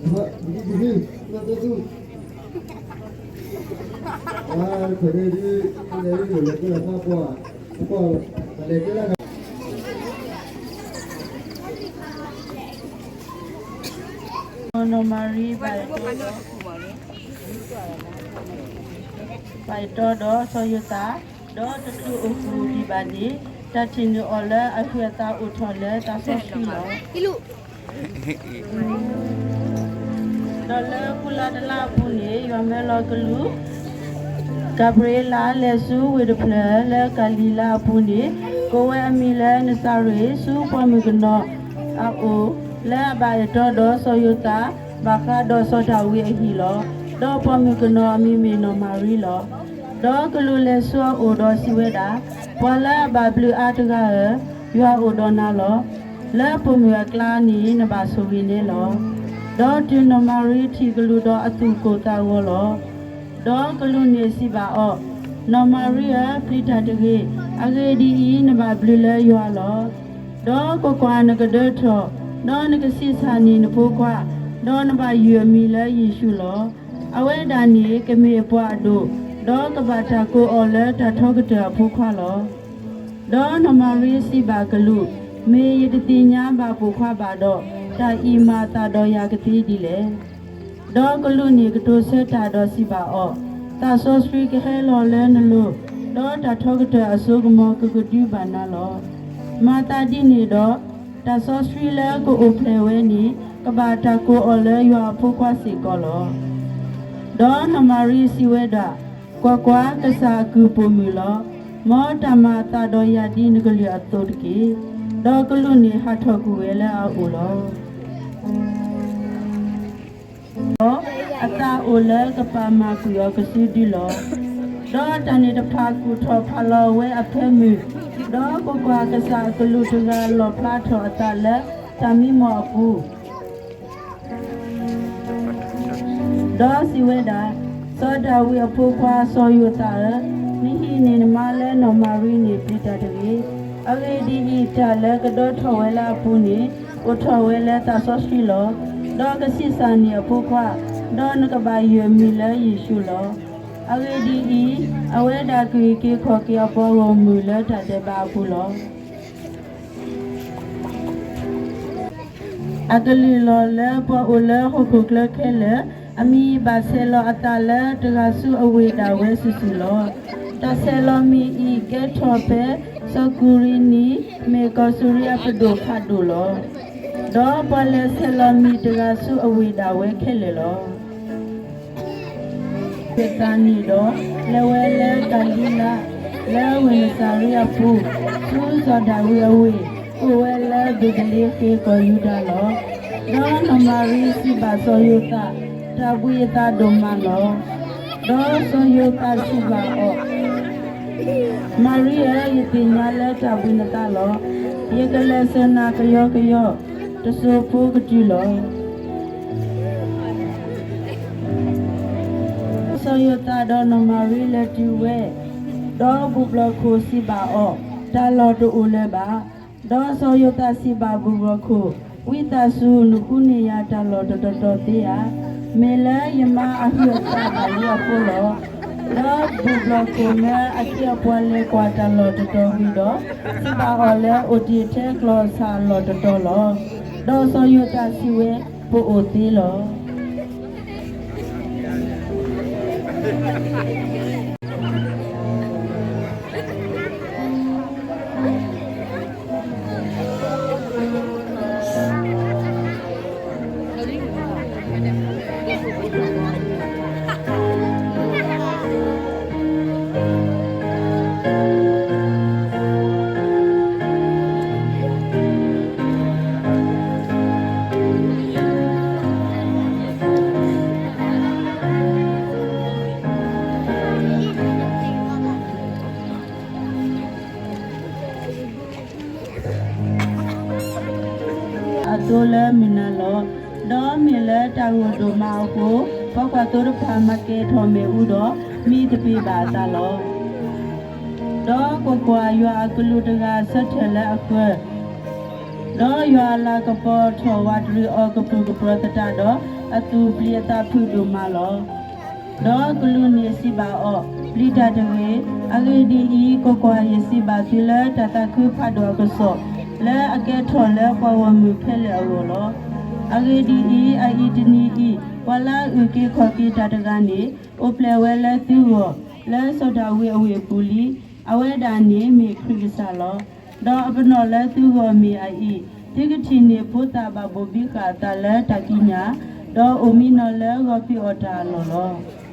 နီၢ်မၤရံဘၣ်ယတီဒီး ဘၣ်ယတီဒီးစီၤယိၤသး, ဒီးတချုးအိၣ်ဃုာ်ဒံးဘၣ်န့ၣ်, တၢ်ထံၣ်န့ၢ်အီၤလၢအဟုးအသးအိၣ်ထီၣ်လၢသးစီဆှံလီၤ. ဒီးလၢဃုလါတလါအပူၤန့ၣ် ယွၤမၢလီၤကလူး ကၤဘြံၤအ့လး လဲၤဆူဝ့ၢ်တဖျၢၣ်လၢကၤလံၤလါအပူၤန့ၣ်, ကိးဝဲအမံၤလၢနစၤရ့း ဆူပှၤမုၣ်ကနီၤအအိၣ်, လၢအဘၣ်ယတီဒီးစီၤယိၤသး ဘၣ်ဃးဒီးစီၤဒၤဝံးအဟံၣ်လီၤ. ဒီးပှၤမုၣ်ကနီၤအမံၤမ့ၢ်နီၢ်မၤရံလီၤ. ဒီးကလူးလဲၤဆူအအိၣ်ဒီးစံးဝဲဒၣ်, ပှၤလၢအဘၣ်ဘျုးအါတဂၤဧၢ, ယွၤအိၣ်ဒီးနၤလီၤ. လၢပိာ်မုၣ်အကျါန့ၣ်နဘၣ်ဆိၣ်ဂ့ၤန့ၣ်လီၤ. ဒီးတုၤနီၢ်မၤရံထံၣ်ကလူးဒီးအသူၣ်ကိၢ်သးဂီၤလီၤ. ဒီးကလူးန့ၣ်စံးဘၣ်အီၤ, နီၢ်မၤရံဧၢ, ပျံၤတၢ်တဂ့ၤ, အဂ့ၢ်ဒ်အံၤ, နဘၣ်ဘျုးလၢယွၤလီၤ. ဒီးကွၢ်ကွၢ်, နကဒၢထီၣ်, ဒီးနကဆံးစၢ်န့ၢ်နဖိခွါ, ဒီးနဘၣ်ယုၢ်အမံၤလၢယ့ၣ်ၡူးလီၤ. အဝဲဒၣ်န့ၣ်ကမ့ၢ်ပှၤအဒိၣ်, ဒီးကဘၣ်တၢ်ကိးအီၤလၢတၢ်ထီကတၢၢ်အဖိခွါလီၤ. ဒီးနီၢ်မၤရံစံးဘၣ်ကလူး, မ့ၢ်ယတသ့ၣ်ညါဘၣ်ပိာ်ခွါဘၣ်ဒီး, တၢ်အံၤမၤအသးဒီးယၤကသ့ဒ်လဲၣ်. ဒီးကလူးန့ၣ်ကတိၤဆၢတၢ်ဒီးစံးဘၣ်အီၤ, သးစီဆှံကဟဲလီၤလၢနလိၤ, ဒီးတၢ်ထီကတၢၢ်အစိကမီၤကကဒုဘၣ်နၤလီၤ. မၤသးဒ်န့ၣ်ဒီး, တၢ်စီဆှံလၢကအိၣ်ဖျဲၣ်ဝဲန့ၣ် ကဘၣ်တၢ်ကိးအီၤလၢယွၤအဖိခွါစ့ၢ်ကီးလီၤ. ဒီးနီၢ်မၤရံစံးဝဲဒၣ်, ကွၢ်ကွၢ်, ကစၢ်အကုၢ်ပိာ်မုၣ်လီၤ. မ်တၢ်မၤအသးဒီးယၤဒ်နကလုၢ်အသိးတက့ၢ်. ဒီးကလူးန့ၣ်ဟးထီၣ်ကွံာ်ဝဲလၢအအိၣ်လီၤ. ဒီးအသးအိၣ်လၢကပာ်မၢ်ကွံာ်အီၤကစုဒုလီၤ. ဒီးတၢ်န့ၣ်တဖၣ်ကူၣ်ထီၣ်ဖးလီၤဝဲအဖၢမုၢ်, ဒီးကွၢ်ကွၢ်, ကစၢ်အကလူးတဂၤလီၣ်ဖျါထီၣ်အသးလၢတၢ်မံမီၢ်အပူၤ ဒီးစံးဝဲဒၣ်, စီၤဒၤဝံးအဖိခွါစီၤယိၤသးဧၢ, နဟံးန့ၢ်နမါလၢနီၢ်မၤရံန့ၣ်ပျံၤတၢ်တဂ့ၤ. အဂ့ၢ်ဒ်အံၤ, တၢ်လၢကဒၢထီၣ်ဝဲလၢအပူၤန့ၣ် အိၣ်ထီၣ်ဝဲလၢသးစီဆှံလီၤ. ဒီးကဆံးစၢ်န့ၢ်အဖိခွါ, ဒီးနကဘၣ်ယုၢ်အမံၤလၢယ့ၣ်ၡူးလီၤ. အဂ့ၢ်ဒ်အံၤ, အဝဲဒၣ်ကအုၣ်က့ၤခီၣ်က့ၤအပှၤဂီၢ်မုၢ်လၢတၢ်ဒဲးဘးအပူၤလီၤ. အကလုၢ်လီၤလၢပှၤအိၣ်လၢဟီၣ်ခိၣ်ချၢခဲလၢာ်, အမံၤဘၣ်ဆဲးလီၤအသးလၢတဂၤဆူအဝ့ၢ်ဒၣ်ဝဲစုာ်စုာ်လီၤ. တၢ်ဆဲးလီၤမံၤအံၤကဲထီၣ်ဖဲစီၤကူၤရံနံၤ မ့ၢ်ကီၢ်စူၤရံယါပဒိၣ်ဖးဒိၣ်လီၤ. ဒီးပှၤလဲၤဆဲးလီၤမံၤတဂၤဆူအဝ့ၢ်ဒၣ်ဝဲခဲလၢာ်လီၤ. ယိၤသးန့ၣ်ဒီး လဲၤဝဲလၢကၤလံၤလါ, လၢဝ့ၢ်နစၤရ့းအပူၤ, ဆူစီၤဒၤဝံးအဝ့ၢ်, အိၣ်ဝဲလၢဘ့းသလ့ဃ့ၣ်ကီၢ်ယူဒၤလီၤ. ဒီးနီၢ်မၤရံစံးဘၣ်စီၤယိၤသး, တၢ်ဘှံးအသးဒိၣ်မးလီၤ. ဒီးစီၤယိၤသးစံးဘၣ်အီၤ, မၤရံဧၢ, ယသ့ၣ်ညါလၢတၢ်ဘှံးနသးလီၤ. ယကလဲၤဆှၢနၤကယီကယီ, တစိၤဖိကတုၤလီၤ. စီၤယိၤသးဒီးနီၢ်မၤရံလဲၤတုၤဝဲ, ဒီးဘူၣ်ဘျီၣ်ခိၣ်စံးဘၣ်အီၤ, တၢ်လီၢ်တအိၣ်လၢၤဘၣ်. ဒီးစီၤယိၤသးစံးဘၣ်ဘူၣ်ဘျီၣ်ခိၣ်, ဝံသးစူၤ, နဃုန့ၢ်ယၤတၢ်လီၢ်တတီၤတီၤသ့ဧါ. မ့ၢ်လၢယမါအဟုးအသးဘၣ်လံအဃိလီၤ. ဒီးဘူၣ်ဘျီၣ်ခိၣ်မၢအခ့အပှၤလဲၤကွၢ်တၢ်လီၢ်တတီၤဝံၤဒီး, စံးဘၣ်အီၤလၢအိၣ်တ့ၢ်ထဲကျီၢ်စၢ်အလီၢ်တတီၤလီၤ. ဒီးစီၤယိၤသးစံးဝဲ, ပအိၣ်သ့လီၤ. အသိလၢမုၢ်နၤလီၤ. ဒီးမ့ၢ်လၢတၢ်ဂိၢ်ဒိၣ်မးအဃိ, ပှၤကွၢ်သိတဖၣ်မၤကဲၤထီၣ်မ့ၣ်အူဒီး, မံတပ့ၤဘၣ်အသးလီၤ. ဒီးကွၢ်ကွၢ်, ယွၤအကလူးတဂၤဆၢထၢၣ်လၢအဃၢၤ, ဒီးယွၤအလၤကပီၤထီၣ်ဝးတရံးအီၤကပုၢ်ကပြီၤသတးဒီး, အသူၣ်ပျံၤအသးဖုၣ်ဒိၣ်မးလီၤ. ဒီးကလူးန့ၣ်စံးဘၣ်အီၤ, ပျံၤတၢ်တဂ့ၤ. အဂ့ၢ်ဒ်အံၤ, ကွၢ်ကွၢ်, ယစံးဘၣ်သုလၢတၢ်သးခုဖးဒိၣ်အကစီၣ်, လၢအကဲထီၣ်လၢပှၤဂီၢ်မုၢ်ခဲလၢာ်အဂီၢ်လီၤ. အဂ့ၢ်ဒ်အံၤ, အအံၤတနံၤအံၤ, ပှၤလၢအအုၣ်က့ၤခီၣ်က့ၤတၢ်တဂၤန့ၣ်, အိၣ်ဖျဲၣ်ဝဲလၢသုဂီၢ်, လၢစီၤဒၤဝံးအဝ့ၢ်အပူၤလံ. အဝဲဒၣ်န့ၣ်မ့ၢ်ခရံာ်ကစၢ်လီၤ. ဒီးအပနီၣ်လၢသုဂီၢ်မ့ၢ်အအံၤ, သုကထံၣ်န့ၢ်ဖိသၣ်ဘၣ်ဘိၣ်ဘံဃာ်အသးလၢတၢ်ကံးညာ်, ဒီးအိၣ်မံနီၤလၢဂီၤဖံးအီၣ်တၢ်အလီၢ်လီၤ.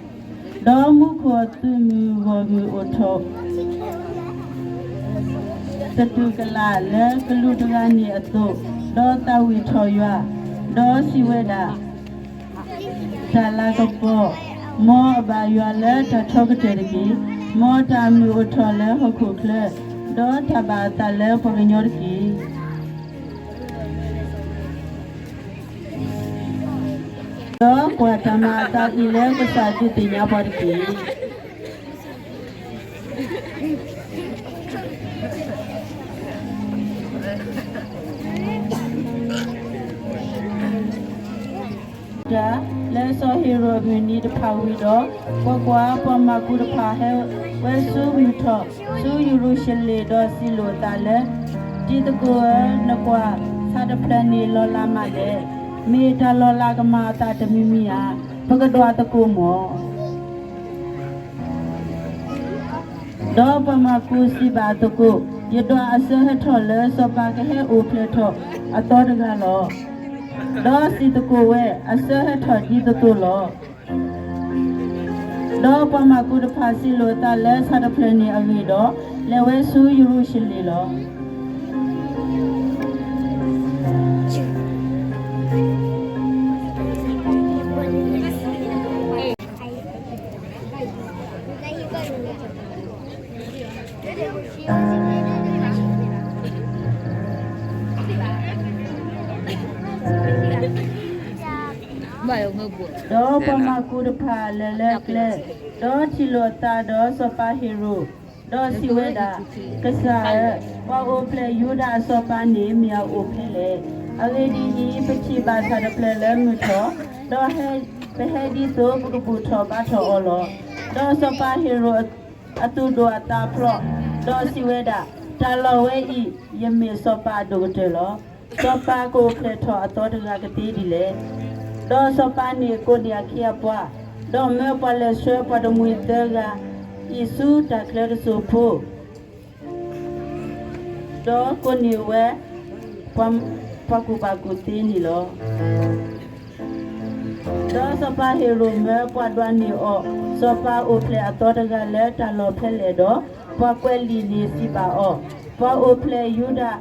ဒီးမူခိၣ်သုးမုၢ်ဂီၢ်မုၢ်အိၣ်ထီၣ် သတူၢ်ကလာ်လၢကလူးတဂၤန့ၣ်အသိး, ဒီးသးဝံၣ်ထီၣ်ယွၤ, ဒီးစံးဝဲဒၣ်, တၢ်လၤကပီၤ, မ်အဘၣ်ယွၤလၢတၢ်ထီကတၢၢ်တက့ၢ်. မ်တၢ်မုာ်အိၣ်ထီၣ်လၢဟီၣ်ခိၣ်ချၢ, ဒီးတၢ်ဘၣ်အသးလၢပှၤကညီတက့ၢ်. ဒီးကွၢ်တၢ်မၤအသးအံၤလၢကစၢ်ဒုးသ့ၣ်ညါပှၤတက့ၢ်. တၢ်လၢစီၤဟ့ၤရိာ်အမုၢ်နံၤတဖၣ်ဝံၤဒီး, ကွၢ်ကွၢ်, ပှၤမၢ်ကူးတဖၣ်ဟဲဝဲဆူမုၢ်ထီၣ်ဆူယရူၤၡလ့ၣ်, ဒီးစံးလိာ်အသးလၢ, တံၤသကိးဧၢ, နကွၢ်, ဆၣ်တဖျၢၣ်န့ၣ်လီၤလးမးလဲၣ်. မ့ၢ်တၢ်လီၤလးကမၤအသးတမံၤမံၤဧါ. ပကဒွးသကိးမၢ်. ဒီးပှၤမၢ်ကူးစံးဘၣ်သကိး, ယဒွးအစၢဟဲထီၣ်လၢစီၤပၤကဟဲအိၣ်ဖျဲၣ်ထီၣ်အသီတဂၤလီၤ. ဒီးစံးသကိးဝဲ, အစၢဟဲထီၣ်ဒ်သိးသိးလီၤ. ဒီးပှၤမၢ်ကူးတဖၣ်စံးလိာ်အသးလၢဆၣ်တဖျၢၣ်န့ၣ်အဂ့ၢ်ဒီး, လဲၤဝဲဆူယရူၤၡလ့ၣ်လီၤ. ဒီးပှၤမၢ်ကူးတဖၣ်လဲၤလၢကျဲ, ဒီးထံၣ်လိာ်အသးဒီးစီၤပၤဟ့ၤရိာ်, ဒီးစံးဝဲဒၣ်, ကစၢ်ဧၢ, ပှၤအိၣ်ဖျဲၣ်ယူဒၤအစီၤပၤန့ၣ်မ့ၢ်အအိၣ်ဖဲလဲၣ်. အဂ့ၢ်ဒ်အံၤ, ပထံၣ်ဘၣ်ဆၣ်တဖျၢၣ်လၢမုၢ်ထီၣ်, ဒီးပဟဲဒ်သိးပကဘူၣ်ထီၣ်ဘါထီၣ်အီၤလီၤ. ဒီးစီၤပၤဟ့ၤရိာ်အသူၣ်ဒိၣ်အသးဖျိး, ဒီးစံးဝဲဒၣ်, တၢ်လီၢ်ဝဲအံၤ, ယမ့ၢ်စီၤပၤအဒိၣ်ကတၢၢ်လီၤ. စီၤပၤကအိၣ်ဖျဲၣ်ထီၣ်အသီတဂၤကသ့ဒ်လဲၣ်. ဒီးစီၤပၤန့ၣ်ကိးန့ၢ်အခ့အပှၤ, ဒီးမၢပှၤလဲၤဆှၢပှၤတမှံၤသၢဂၤအံၤဆူတၢ်ချၢတစိၢ်ဖိ ဒီးကိးန့ၢ်ဝဲ ပှၤကူၣ်ဘၣ်ကူၣ်သ့န့ၣ်လီၤ. ဒီးစီၤပၤဟ့ၤရိာ်မၢပှၤဒွးန့ၢ်အီၤ စီၤပၤအိၣ်ဖျဲၣ်အသီတဂၤလၢတၢ်လီၢ်ဖဲလဲၣ်ဒီး, ပှၤကွဲးလံာ်န့ၣ်စံးဘၣ်အီၤ, ပှၤအိၣ်ဖျဲၣ်ယူဒၤ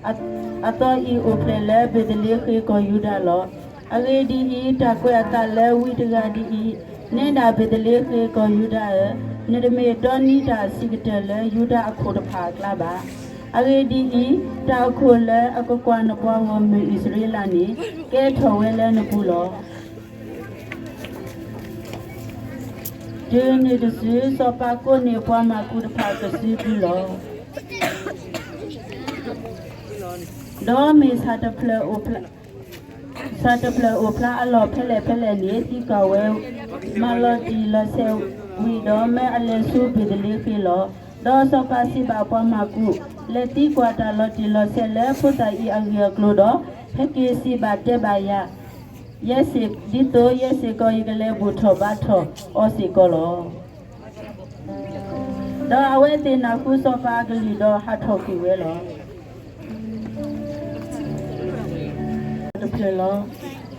အသီအံၤအိၣ်ဖျဲၣ်လၢဘ့းသလ့ဃ့ၤကီၢ်ယူဒၤလီၤ. အဂ့ၢ်ဒ်အံၤ, တၢ်ကွဲးအသးလၢဝံတဂၤဒ်အံၤ, နဲဒၣ်ဘ့းသလ့ဃ့ၤကီၢ်ယူဒၤဧၢ, နတမ့ၢ်ဒီနံၤတၢ်အဆံးကတၢၢ်လၢယူဒၤအခိၣ်တဖၣ်အကျါဘၣ်. အဂ့ၢ်ဒ်အံၤ, တၢ်အခိၣ်လၢအကကွၢ်နပှၤဂီၢ်မုၢ်အံၣ်စရ့လးန့ၣ်, ကဲထီၣ်ဝဲလၢနပူၤလီၤ. တုၤနုၤတစု, စီၤပၤကိးန့ၢ်ပှၤမၢ်ကူးတဖၣ်ကစုဒုလီၤ. ဒီးမ့ၢ်ဆၣ်တဖျၢၣ်အိၣ်ဖျါ ဆၣ်တဖျၢၣ်အိၣ်ဖျါအလီၢ်ဖဲလဲၣ်ဖဲလဲၣ်န့ၣ် သံကွၢ်ဝဲ, မၤလီၤတံၢ်လီၤဆဲးဝံၤဒီး မၢအလဲၤဆူဘ့းသလ့ဃ့ၤလီၤ. ဒီးစီၤပၤစံးဘၣ်ပှၤမၢ်ကူး, လဲၤသံကွၢ်တၢ်လီၤတံၢ်လီၤဆဲးလၢဖိသၣ်အံၤအဂ့ၢ်အကျိၤဒီး, ဟဲက့ၤစံးဘၣ်တဲဘၣ်ယၤ ယဲစ့ၢ်, ဒ်သိးယဲစ့ၢ်ကီးယကလဲၤဘူၣ်ထီၣ်ဘါထီၣ်အီၤစ့ၢ်ကီးလီၤ. ဒီးအဝဲသ့ၣ်နၢ်ဟူစီၤပၤအကလုၢ်ဒီးဟးထီၣ်ကွံာ်ဝဲလီၤ. တဖျၢၣ်လီၤ.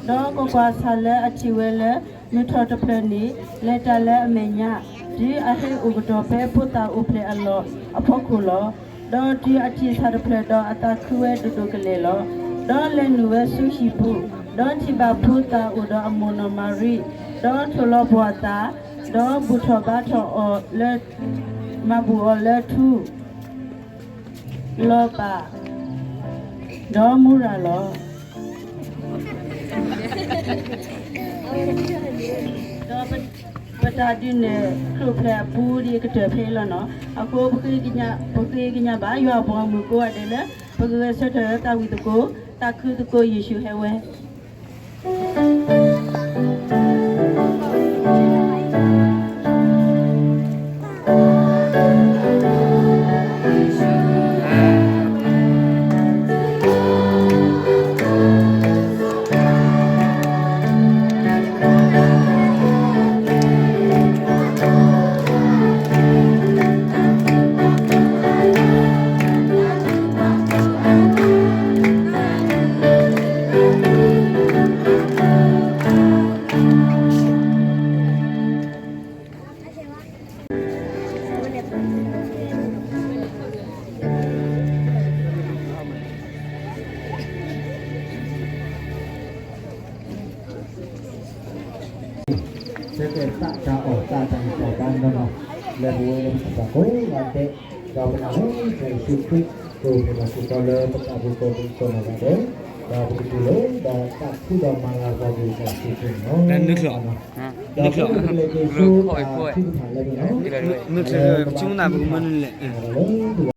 ဒီးကွၢ်ကွၢ်, ဆၣ်လၢအထံၣ်ဝဲလၢမုၢ်ထီၣ်တဖျၢၣ်န့ၣ် လဲၤတၢ်လၢအမဲာ်ညါ, တုၤအဟဲအိၣ်ကတီၢ်ဖဲဖိသၣ်အိၣ်ဖျဲၣ်အလီၢ်အဖီခိၣ်လီၤ. ဒီးတုၤအထံၣ်ဆၣ်တဖျၢၣ်ဒီးအသးခုဝဲဒိၣ်ဒိၣ်ကလဲာ်လီၤ. ဒီးလဲၤနုာ်ဝဲဆူဟံၣ်ပူၤ, ဒီးထံၣ်ဘၣ်ဖိသၣ်အိၣ်ဒီးအမိၢ်နီၢ်မၤရံ, ဒီးထိၣ်လီၤပှီၢ်အသး, ဒီးဘူၣ်ထီၣ်ဘါထီၣ်အီၤလၢ မၤဘူၣ်အီၤလၢထူ လီၤဘၣ်, ဒီးမူရၤလီၤ. ဒီးပတၢ်ဒုးနဲၣ်ကျိၣ်ဖျဲးအပူၤဒ်အကတၢၢ်ဖဲအံၤလီၤနီၤ. အဃိပဃ့ကညး, ပဃ့ကညးဘၣ်ယွၤအပှၤဂီၢ်မုၢ်ကိးဂၤဒဲးလၢ ပကဂဲၤဆၢထၢၣ်သးဝံၣ်သကိး, သးခုသကိးယ့ၣ်ၡူးဟဲဝဲ ဆၢတဲာ်သးတၢ်အီၣ်သးတၢ်အံၣ်တၢ်ဘါနီၢ်နီၢ် လၢပဝဲလၢပတၢ်ကိးဂၤဒဲး, ဒီးပနာ်လၢကစၢ်ယ့ၣ်ၡူးခရံာ် ကအိၣ်ဖျဲၣ်လီၤစ့ၢ်ကီးလၢပတၢ်အိၣ်မူကိးဒဲး, ဒီးပကတူၢ်လိာ်ဒီးသးခုဒီးမၤလၤကပီၤက့ၤကစၢ်ယ့ၣ်ၡူးခရံာ်န့ၣ်လီၤ. ဒီးပကလဲၤက့ၤဆူတၢ်ထုကဖၣ်လၢန့ၣ်လီၤ. လၢပကဘၣ်